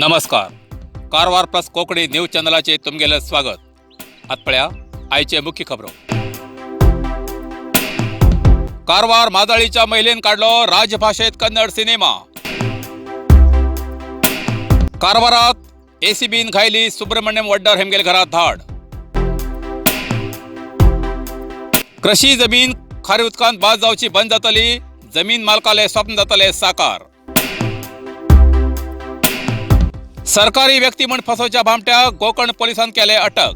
नमस्कार, Karwar plus Konkani news चॅनलाचेर तुमगेलें स्वागत. आतां पळया आयचे मुख्य खबरो. कारवार माजाळीच्या महिलेन काडलो राजभाशेत कन्नड सिनेमा. कारवारात एसीबीन घायली सुब्रमण्यम वड्डर हेमगेल घरात धाड. कृषी जमीन खारी उदकांत बाद जावची बंद जातली, जमीन मालकाले स्वप्न जातले साकार. सरकारी व्यक्ती म्हण फसोवच्या भामट्याक गोकर्ण पोलिसान केले अटक.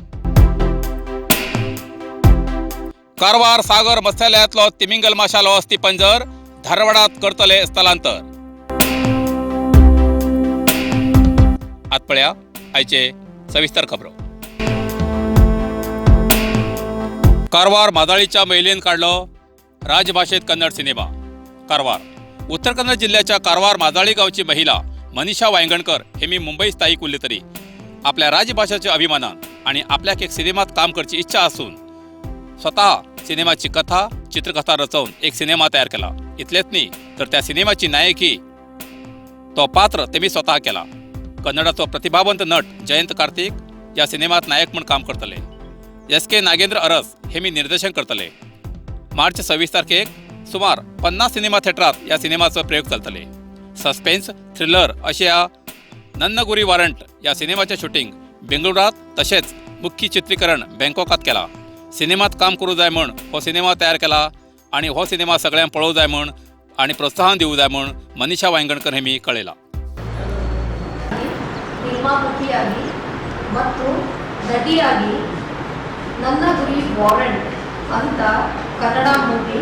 कारवार सागर मत्स्यालयातलो तिमिंगल माशालो अस्थिपंजर धारवाडात करतले स्थलांतर. आत पळया आयचे सविस्तर खबरो. कारवार माजाळीच्या महिलेन काडलो राजभाशेत कन्नड सिनेमा. कारवार, उत्तर कन्नड जिल्ह्याच्या कारवार माजाळी गावची महिला मनीषा वायंगणकर हे मी मुंबई स्थायिक उरले तरी आपल्या राजभाषेच्या अभिमानान आणि आपल्याक एक सिनेमात काम करची इच्छा असून स्वतः सिनेमाची कथा चित्रकथा रचवून एक सिनेमा तयार केला. इतलेच न्ही तर त्या सिनेमाची नायकी तो पात्र ते मी स्वतः केला. कन्नडाचो प्रतिभावंत नट जयंत कार्तिक या सिनेमात नायक म्हूण काम करतले. एस के नागेंद्र अरस हे मी निर्देशन करतले. मार्च 26 तारखेक सुमार 50 सिनेमा थिएटरात या सिनेमाचो प्रयोग चलतले. सस्पेन्स थ्रिलर अशा ह्या नन्नगुरी वॉरंट या सिनेमाचें शुटींग बेंगळुरात तशेंच मुख्य चित्रीकरण बँकॉकात केला. सिनेमात काम करूं जाय म्हूण हो सिनेमा तयार केला आणि हो सिनेमा सगळ्यांक पळोवंक जाय म्हूण आणि प्रोत्साहन दिवूं जाय म्हूण मनीषा वायंगणकर हे मी कळयला. ನಿರ್ಮಾಪಕಿಯಾಗಿ ಮತ್ತು ನಟಿಯಾಗಿ ನನ್ನ ಗುರಿ ವಾರಂಟ್ ಅಂತ ಕನ್ನಡ ಮೂವಿ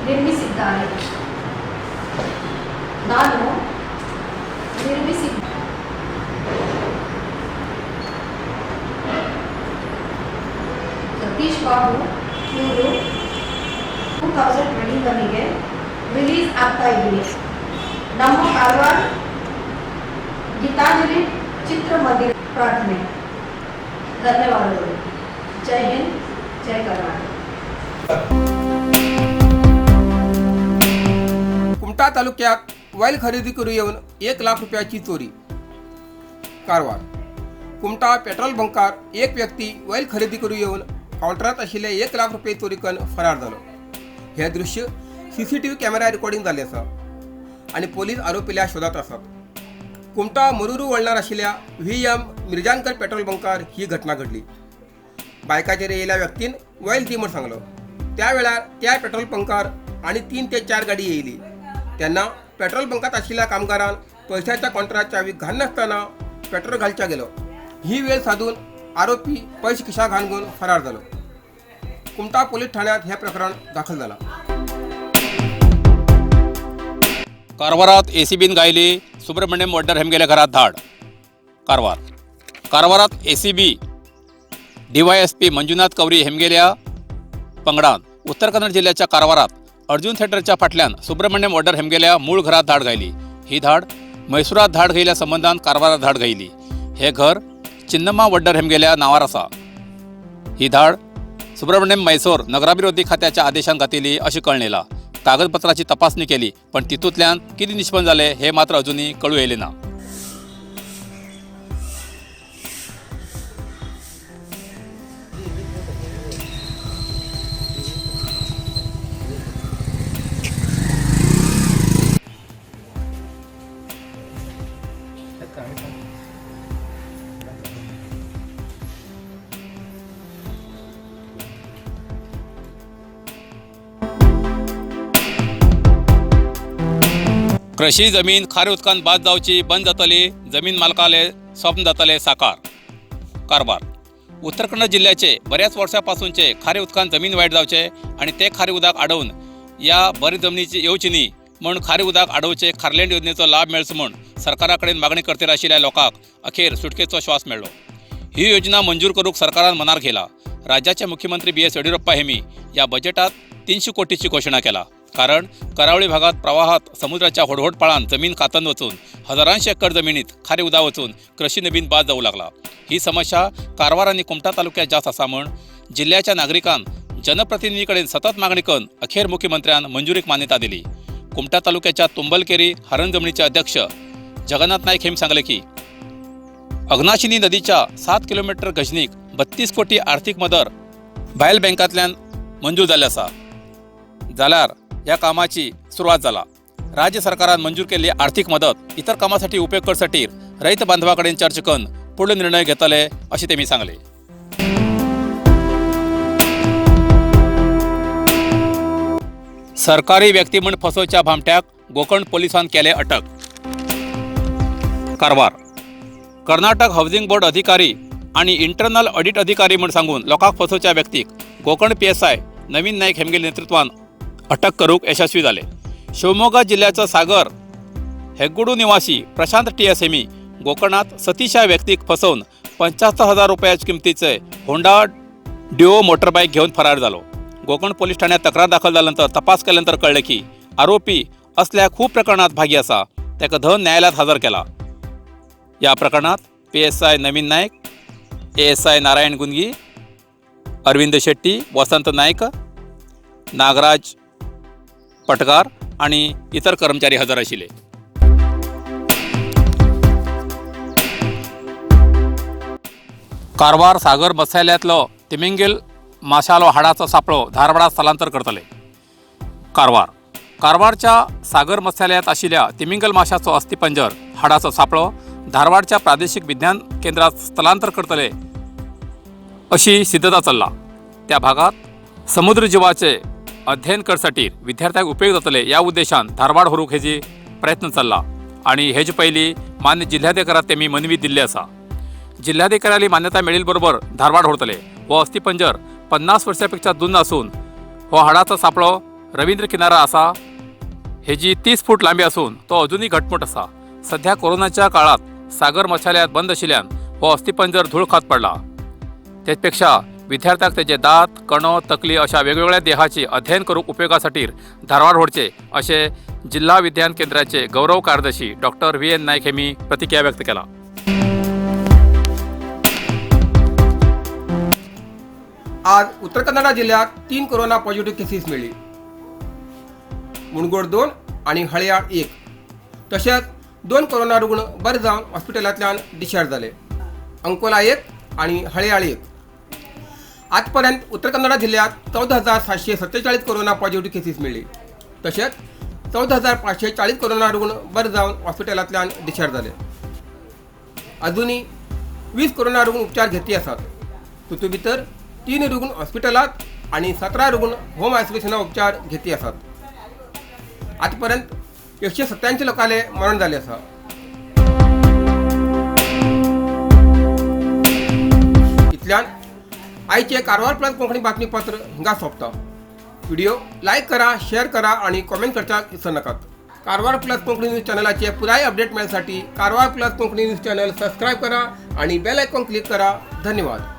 ನಿರ್ಮಿಸಿದ್ದಾರೆ. ನಾನು ನಿರ್ಮಿಸಿ ಸತೀಶ್ ಬಾಬು ಇವರು 2021ಗೆ ರಿಲೀಸ್ ಆಗ್ತಾ ಇದ್ದೀವಿ. ನಮ್ಮ ಕಾರವಾರ ಗೀತಾಂಜಲಿ ಚಿತ್ರಮಂದಿರ ಪ್ರಾರ್ಥನೆ. ಧನ್ಯವಾದಗಳು. ಜೈ ಹಿಂದ್, ಜೈ ಕರ್ನಾಟಕ. कुमठा तालुक्यात वैल खरेदी करू येऊन 1 लाख रुपयाची चोरी. कारवार कुमठा पेट्रोल बंकार एक व्यक्ती वैल खरेदी करू येऊन कावंटरात आशिल्ले 1 लाख रुपये चोरी करून फरार जालो. हे दृश्य सीसीटीव्ही कॅमेरा रेकॉर्डिंग जाल्लें आसा आनी पोलीस आरोपील्या शोधात आसात. कुमठा मुरुरू वळणार आशिल्ल्या व्ही एम मिर्जानकर पेट्रोल बंकार ही घटना घडली. बायकाचेर येयल्या व्यक्तीन वैल दी म्हूण सांगलो. त्या वेळार त्या पेट्रोल पंकार आनी 3 ते 4 गाडी येयली तेन्ना पेट्रोल बंकात आशिल्ल्या कामगारान पयशाच्या कावंटरात चावी घाल नासतना पेट्रोल घालच्या गेलो. ही वेळ साधून आरोपी पैसे खिशा घाण घेवन फरार जालो. कुमठा पोलीस ठाण्यात हे प्रकरण दाखल जाला. कारवारात एसीबीन गायली सुब्रमण्यम वड्डर हेमगेल्या घरात धाड. कारवार, कारवारात एसीबी डीवायएसपी मंजुनाथ कवरी हेमगेल्या पंगडान उत्तर कन्नड जिल्ह्याच्या कारवारात अर्जुन थिएटरच्या फाटल्यान सुब्रमण्यम वड्डर हेमगेल्या मूळ घरात धाड घायली. ही धाड म्हैसूरात धाड घायल्या संबंदान कारवारात धाड घायली. हे घर चिन्नम्मा वड्डर हेमगेल्या नांवार आसा. ही धाड सुब्रमण्यम मैसूर नगराभिवृद्धी खात्याच्या आदेशान घातिल्ली अशें कळून येयलां. कागदपत्राची तपासणी केली पण तितूंतल्यान कितें निष्पन्न जालें हें मात्र अजुनूय कळूं येयलें ना. कृषी जमीन खारे उदकांत बाद जावची बंद जातली, जमीन मालकाले स्वप्न जातले साकार. कारवार, उत्तर कन्नड जिल्ह्याचे बऱ्याच वर्सां पासूनचे खारे उदकांत जमीन वायट जावचे आनी ते खारे उदक आडोवन या बरी जमनीची येवची न्ही म्हूण खारे उदक आडोवचे खारलेंड योजनेचो लाभ मेळचो म्हूण सरकारा कडेन मागणी करतले आशिल्ल्या लोकांक अखेर सुटकेचो श्वास मेळ्ळो. ही योजना मंजूर करूंक सरकारान मनार घेला. राज्याचे मुख्यमंत्री बी एस येडियुरप्पा हेमी या बजेटात 300 कोटीची घोषणा केला. कारण करावळी भागात प्रवाहात समुद्राच्या होडहोडपाळान जमीन कातन वचून हजारांशे एकर जमिनीत खारे उदक वचून कृषी नवीन बाद जाऊ लागला. ही समस्या कारवार आनी कुमठा तालुक्यात जास्त आसा म्हूण जिल्ह्याच्या नागरिकान जनप्रतिनिधी कडेन सतत मागणी करून अखेर मुख्यमंत्र्यान मंजुरीक मान्यता दिली. कुमठा तालुक्याच्या तुंबलकेरी हरणजमणीचे अध्यक्ष जगन्नाथ नाईक हेम सांगले की अग्नाशिनी नदीच्या 7 किलोमीटर गजनीक 32 कोटी आर्थिक मदर भायल बँकांतल्यान मंजूर जाल्ले आसा. जाल्यार ह्या कामाची सुरवात जाला. राज्य सरकारान मंजूर केल्ली आर्थिक मदत इतर कामासाठी उपयोग करसाठी रयत बांधवा कडेन चर्चा करून फुडलो निर्णय घेतले अशें तेमी सांगले. सरकारी व्यक्ती म्हूण फसोवच्या भामट्याक गोकर्ण पोलिसान केले अटक. कारवार कर्नाटक हावसिंग बोर्ड अधिकारी आणि इंटरनल ऑडिट अधिकारी म्हूण सांगून लोकांक फसोवच्या व्यक्तीक गोकर्ण PSI नवीन नाईक हेमगेले नेतृत्वान अटक करूंक यशस्वी जाले. शिवमोगा जिल्ह्याचो सागर हेग्गुडू निवासी प्रशांत TS Hemy गोकर्णात सतीश ह्या व्यक्तीक फसोवन 75,000 रुपयाच्या किमतीचे होंडा डिओ मोटरबाईक घेवन फरार जालो. गोकर्ण पोलीस ठाण्यात तक्रार दाखल जाल्यानंतर तपास केल्यानंतर कळले की आरोपी असल्या खूप प्रकरणात भागी आसा. ताका धन न्यायालयात हजर केला. या प्रकरणात PSI Naveen Naik, ASI Narayan Gungi, Arvind Shetty, Vasant Naik, Nagraj Patkar आणि इतर कर्मचारी हजर आशिल्ले. कारवार सागर मसाल्यातलो तिमिंगील माशालो हाडाचो सापळो धारवाडात स्थलांतर करतले. कारवार कारवारच्या सागर मत्स्यालयात आशिल्ल्या तिमिंगल माशाचो अस्थिपंजर हाडाचो सापळो धारवाडच्या प्रादेशिक विज्ञान केंद्रात स्थलांतर करतले अशी सिद्धता चल्ला. त्या भागात समुद्रजीवाचे अध्ययन करसाठी विद्यार्थ्यांक उपयोग जातले या उद्देशान धारवाड व्हरूंक हेजी प्रयत्न चल्ला आणि हेजे पयलीं मान्य जिल्हाधिकाऱ्याक तेमी मनवी दिल्ली आसा. जिल्हाधिकाऱ्याली मान्यता मेळिल बरोबर धारवाड व्हरतले. हो अस्थिपंजर 50 वर्सां पेक्षा जुनो आसून हो हाडाचो सापळो रवींद्र किनारा आसा. हेजी 30 फूट लांबी आसून तो अजुनूय घटमूट आसा. सध्या कोरोनाच्या काळात सागर मत्स्यालयात बंद आशिल्ल्यान हो अस्थिपंजर धूळ खात पडला. तेच पेक्षा विद्यार्थ्याक तेजे दांत, कणो, तकली अशा वेगवेगळ्या देहाची अध्ययन करूंक उपयोगासाठी धारवाड व्हरचे अशें जिल्हा विज्ञान केंद्राचे गौरव कार्यदर्शी डॉक्टर VN Naik हेमी प्रतिक्रिया व्यक्त केला. आज उत्तर कन्नडा जिल्ह्यात 3 कोरोना पॉझिटिव्ह केसीस मेळ्ळी. मुणगोड 2 आणि हळयाळ 1. तशेंच 2 कोरोना रुग्ण बरे जावन हॉस्पिटलांतल्यान डिस्चार्ज जाले. अंकोला 1 आणि हळयाळ 1. आजपर्यंत उत्तर कन्नडा जिल्ह्यात 14,747 कोरोना पॉझिटिव्ह केसीस मेळ्ळी. तशेंच 14,540 कोरोना रुग्ण बरे जावन हॉस्पिटलांतल्यान डिस्चार्ज जाले. अजुनूय 20 कोरोना रुग्ण उपचार घेती आसात. तातूंत भितर 3 रुग्ण हॉस्पिटलांत आनी 17 रुग्ण होम आयसोलेशना उपचार घेती आसात. आतापर्यंत 187 लोकांले मरण जालें आसा. इतल्यान आयचे कारवार प्लस कोंकणी बातमीपत्र हिंगा सोंपता. व्हिडिओ लायक करा, शेअर करा आणि कॉमेंट करच्याक विसर नाकात. कारवार प्लस कोंकणी न्यूज चॅनलाचे पुराय update मेळसाठी Karwar plus Konkani news channel subscribe करा आणि बेल आयकॉन क्लिक करा. धन्यवाद.